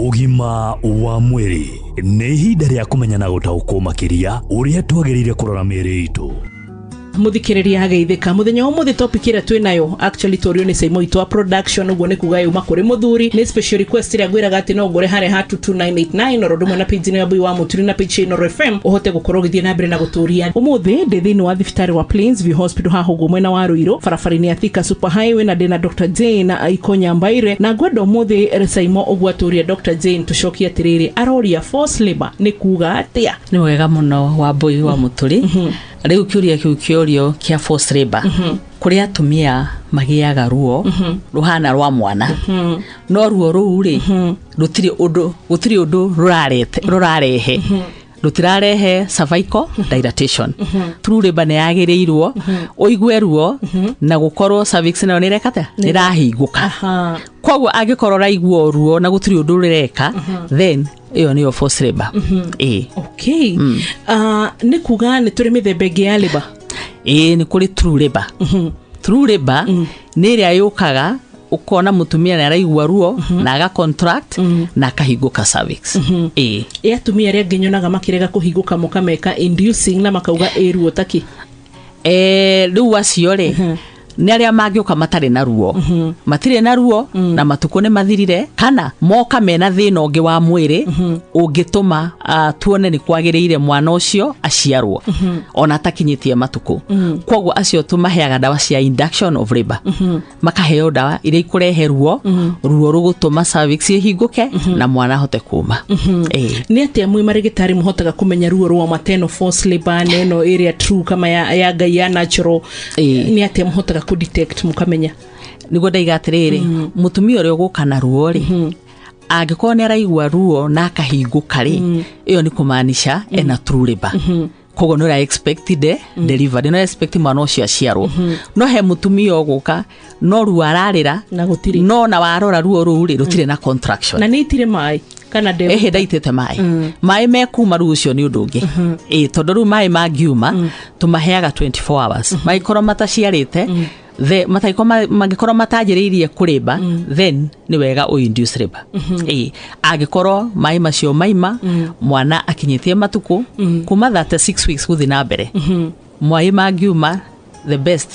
Ũgima wa mwĩrĩ nĩ ihinda rĩa kũmenya na gũtaũkwo makĩria ũrĩa twagĩrĩire kũrora mĩĩrĩ itũ. Muthikiriria ageithĩka muthenya wa umuthi. Topic ĩrĩa twĩ nayo actually tũrio nĩ Saimo itũ wa production, ũguo nĩ kuga yuma kũrĩ mũthuri, nĩ special request ĩrĩa ngwĩraga atĩ no ngũre harĩa ha 22989, oro ũndũ ũmwe na page ĩno ya Mbui wa Mũturi na page ĩno FM ũhote gũkorwo ũgĩthiĩ na mbere na gũtũria. Ũmũthĩ ndĩ thĩinĩ wa thibitarĩ wa Plainsview Hospital haha ũguo mwena wa Ruiru, barabara-inĩ ya Thika Super Highway, na ndĩna Dr Jane Ikonya Mbaire, na ngwenda ũmũthĩ Saimo ũguo atũria Dr Jane tũcokie atĩrĩrĩ, aroria forced labor nĩ kuga atĩa? Nĩ wega mũno, Wambui wa Mũtũri. Rĩu kĩũria kĩu kĩorio kĩa forced labor, kũrĩ atumia magĩaga ruo rũhana rwa mwana, no ruo rũu rĩ, rũtirĩ ũndũ, gũtirĩ ũndũ rũrarete rũrarehe, rũtirarehe cervical dilatation. True labor nĩ yagĩrĩirwo ũigue ruo na gũkorwo cervix nayo nĩ ĩreka atĩa? Nĩ ĩrahingũka. Koguo angĩkorwo ũraigua ruo na gũtirĩ ũndũ rũreka, then ĩyo nĩyo forced labor, ĩĩ. Okay, nĩ kuga nĩ tũrĩ mĩthemba ĩngĩ ya labor? Ĩĩ, nĩ kũrĩ true labor. True labor nĩ ĩrĩa yũkaga ũkona mũtumia nĩ araigua ruo na aga contract na akahingũka cervix, ĩĩ. Ĩ atumia arĩa angĩ nyonaga makĩrega kũhingũka, mũkameka inducing na makauga ĩ ruo taki? Rĩu acio rĩ, nĩ arĩa mangĩũka matarĩ na ruo, matirĩ na ruo na matukũ nĩ mathirire, kana moka mena thĩna ũngĩ wa mwĩrĩ ũngĩtũma tuone nĩ kwagĩrĩire mwana ũcio aciarwo ona atakinyĩtie matukũ. Koguo acio tũmaheaga ndawa cia induction of labor, makaheo ndawa iria ikũrehe ruo, ruo rũgũtũma cervix ĩhingũke na mwana ahote kuma. Ĩĩ. Nĩ atĩa mwĩ marĩgĩtarĩ mũhotaga kũmenya ruo rwa mateno forced labor na ĩno ĩrĩa true kama ya Ngai ya natural? Nĩ atĩa mũhotaga kũ detect mũkamenya? Nĩguo ndaiga atĩrĩrĩ, mũtumia ũrĩa ũgũka na ruo rĩ, angĩkorwo nĩ araigua ruo na akahingũka rĩ, ĩyo nĩ kũmaanisha ena true labor. Koguo nĩ ũra expect the delivery, nĩ ũra expect mwana ũcio aciarwo. No he mũtumia ũgũka no ruo ararĩra na gũtirĩ no na warora ruo rũu rĩ, rũtirĩ na contraction. Na nĩ itirĩ maĩ kana nde? Ĩhĩ, ndaitĩte maĩ, maĩ mekuma rĩu ũcio nĩ ũndũ ũngĩ. Ĩ tondũ rĩu maĩ mangiuma tũmaheaga 24 hours, mangĩkorwo mataciarĩte the matangĩkorwo mangĩkorwo matanjĩrĩirie kũrĩmba, then nĩ wega ũ induce labor. Ĩ angĩkorwo maĩ macio maima, mwana akinyĩtie matukũ kuma 36 weeks gũthiĩ na mbere, maĩ mangiuma, the best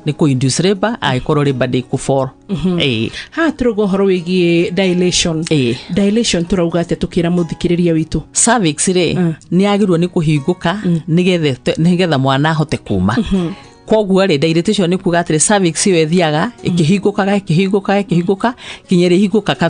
nĩ kũ induce labor angĩkorwo labor ndĩkũ fall. Ĩ. Haha tũrauga ũhoro wĩgiĩ dilation. Dilation tũrauga atĩa tũkĩra mũthikĩrĩria witũ? Cervix rĩ, nĩ yagĩrĩirwo nĩ kũhingũka nĩgetha mwana ahote kuma. Koguo rĩ, dilatation nĩ kuga atĩrĩ, cervix ĩyo ĩthiaga ĩkĩhingũkaga, ĩkĩhingũkaga, ĩkĩhingũka kinya ĩrĩhingũka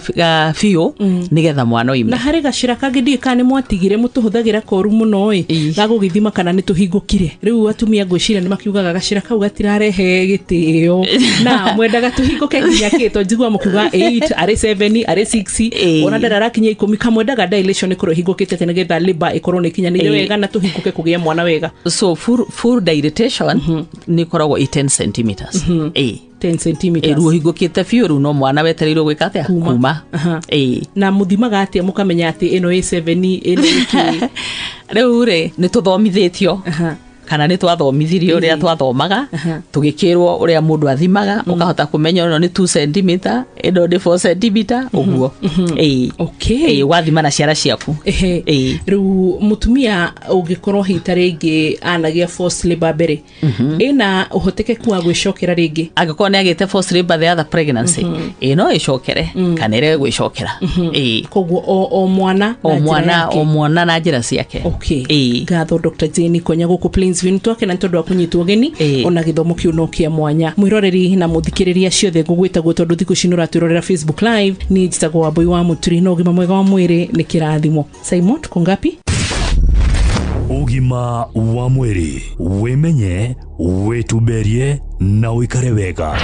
biũ nĩgetha mwana oime. Na harĩ gacĩra kangĩ ndiĩ kana nĩ mwatigire mũtũhũthagĩra koru mũno ĩ, gagũgĩthima kana nĩ tũhingũkire. Rĩu atumia ngwĩciria nĩ makiugaga gacĩra kau gatirarehe gĩtĩo na mwendaga tũhingũke nginya kĩ? To njigua mũkiuga 8 arĩ 7 arĩ 6, ona ndarĩ arakinyia 10. Kamwendaga dilation ĩkorwo ĩhingũkĩte atĩa nĩgetha labor ĩkorwo nĩ ĩkinyanĩire wega na tũhingũke kũgĩa mwana wega? So full dilatation nĩ ĩkoragwo ĩ 10 centimeters, ĩ. 10 centimeters. Rĩu ũhingũkĩte biũ, rĩu no mwana wetereirwo gwĩka atĩa? Kuma. Kuma. Ĩ. Na mũthimaga atĩa mũkamenya atĩ ĩno ĩ 7, ĩno ĩ kĩ? Rĩu rĩ, nĩ tũthomithĩtio kana nĩ twathomithirio ũrĩa twathomaga, tũgĩkĩrwo ũrĩa mũndũ athimaga ũkahota kũmenya ĩno nĩ 2 centimeter, ĩno nĩ 4 centimeter, ũguo, ĩĩ. Ĩĩ, ũgathima na ciara ciaku. Ĩĩ. Rĩu mũtumia ũngĩkorwo hita rĩngĩ anagĩa forced labor mbere, ĩna ũhotekeku wa gwĩcokera rĩngĩ? Angĩkorwo nĩ agĩte forced labor the other pregnancy, ĩĩ, no ĩcokere kana ĩrege gwĩcokera, ĩĩ. Koguo o mwana o na njĩra mwana yake. O mwana na njĩra ciake. Ĩĩ. Ngatho Dr Jane Konya gũkũ Plainsview, nĩ twakena nĩ tondũ wa kũnyitwo ũgeni. Ona gĩthomo kĩu no kĩa mwanya. Mwĩroreri na mũthikĩrĩria ciothe, ngũgwĩtagwo tondũ thikũ ici nĩ ũratwĩrorera Facebook Live, niĩ njĩtagwo Wambui wa Mũturi, na ũgima mwega wa mwĩrĩ nĩ kĩrathimo. Saimo, tuko ngapi? Ũgima wa mwĩrĩ: wĩmenye, wĩtumberie na ũikare wega.